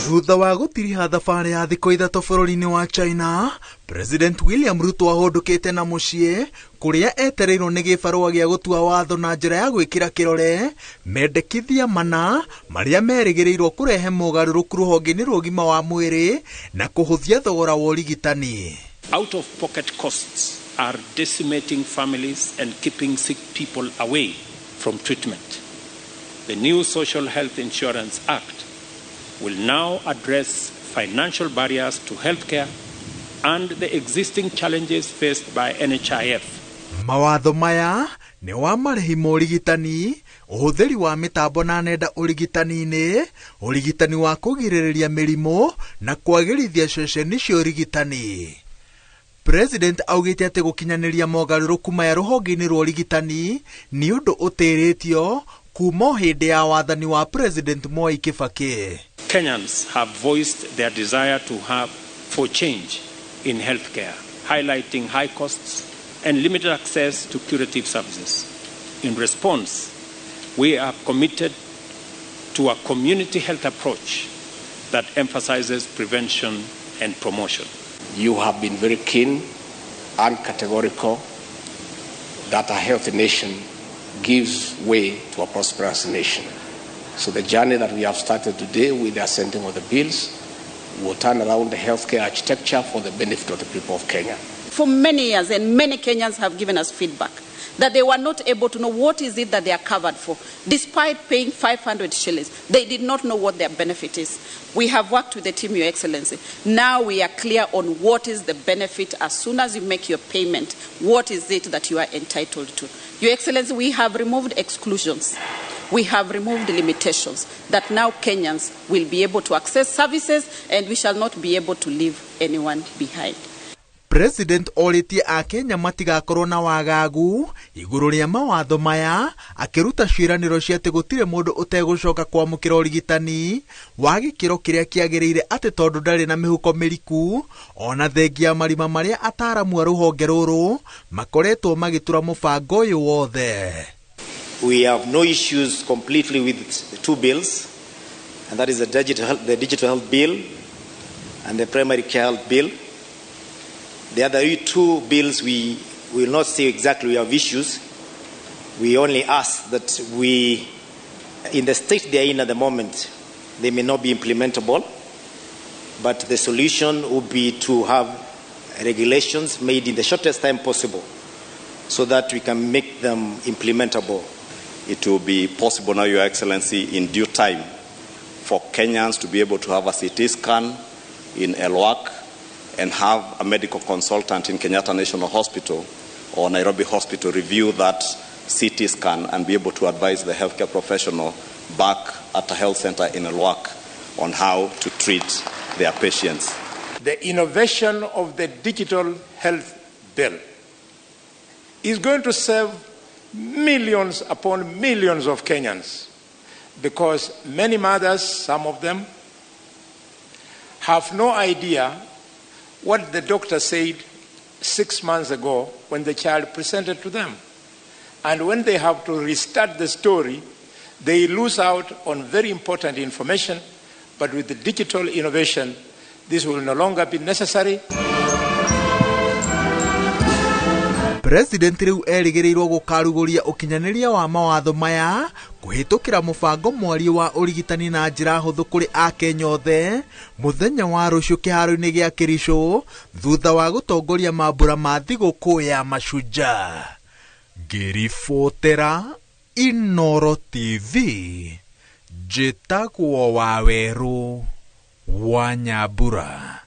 Thutha wa gũtiriha thabarĩ ya thikũ 3 bũrũri-inĩ wa China, President William Ruto ahũndũkĩte na mũciĩ kũrĩa etereirwo nĩ gĩbarũa gĩa gũtua watho na njĩra ya gwĩkĩra kĩrore mendekithia mana marĩa merĩgĩrĩirwo kũrehe mogarũrũku rũhonge-inĩ rwa ũgima wa mwĩrĩ na kũhũthia thogora wa ũrigitani. Out of pocket costs are decimating families and keeping sick people away from treatment. The new Social Health Insurance Act will now address financial barriers to healthcare and the existing challenges faced by NHIF. Mawatho maya nĩ wa marĩhi ma ũrigitani, ũhũthĩri wa mĩtambo na nenda ũrigitani-inĩ, ũrigitani wa kũgirĩrĩria mĩrimũ na kwagĩrithia ceceni cia ũrigitani. President augĩte atĩ gũkinyanĩria mogarũrũku maya rũhonge-inĩ rwa ũrigitani nĩ ũndũ ũtĩrĩtio kuma hĩndĩ ya wathani wa President Mwai Kibaki. Kenyans have voiced their desire to have for change in healthcare, highlighting high costs and limited access to curative services. In response, we have committed to a community health approach that emphasizes prevention and promotion. You have been very keen and categorical that a healthy nation gives way to a prosperous nation. So the journey that we have started today with the assenting of the bills will turn around the healthcare architecture for the benefit of the people of Kenya. For many years, and many Kenyans have given us feedback that they were not able to know what is it that they are covered for. Despite paying 500 shillings, they did not know what their benefit is. We have worked with the team, Your Excellency. Now we are clear on what is the benefit as soon as you make your payment. What is it that you are entitled to? Your Excellency, we have removed exclusions. We have removed limitations that now Kenyans will be able to access services and we shall not be able to leave anyone behind. President orĩtie Akenya matigakorwo na wagagu igũrũ rĩa mawatho maya, akĩruta ciĩranĩro cia atĩ gũtirĩ mũndũ ũtegũcoka kwamũkĩra ũrigitani wa gĩkĩro kĩrĩa kĩagĩrĩire atĩ tondũ ndarĩ na mĩhuko mĩriku, ona thengia marima marĩa ataaramu a rũhonge rũrũ makoretwo magĩtura mũbango ũyũ wothe. We have no issues completely with the two bills, and that is the digital health bill and the primary care health bill. The other two bills, we will not say exactly we have issues. We only ask that we, in the state they are in at the moment, they may not be implementable, but the solution would be to have regulations made in the shortest time possible so that we can make them implementable. It will be possible now, Your Excellency, in due time for Kenyans to be able to have a CT scan in Elwak and have a medical consultant in Kenyatta National Hospital or Nairobi Hospital review that CT scan and be able to advise the healthcare professional back at a health center in Elwak on how to treat their patients. The innovation of the digital health bill is going to serve millions upon millions of Kenyans, because many mothers, some of them, have no idea what the doctor said 6 months ago when the child presented to them. And when they have to restart the story, they lose out on very important information. But with the digital innovation, this will no longer be necessary. President rĩu erĩgĩrĩirwo gũkarugũria ũkinyanĩria wa mawatho maya kũhĩtũkĩra mũbango mwariĩ wa ũrigitani na njĩra hũthũ kũrĩ Akenya othe mũthenya wa rũciũ kĩharo-inĩ gĩa Kericho thutha wa gũtongoria mambũra ma thigũkũ ya Mashujaa. Ngĩribotera Inooro TV, njĩtagwo Wawerũ wa Nyambura.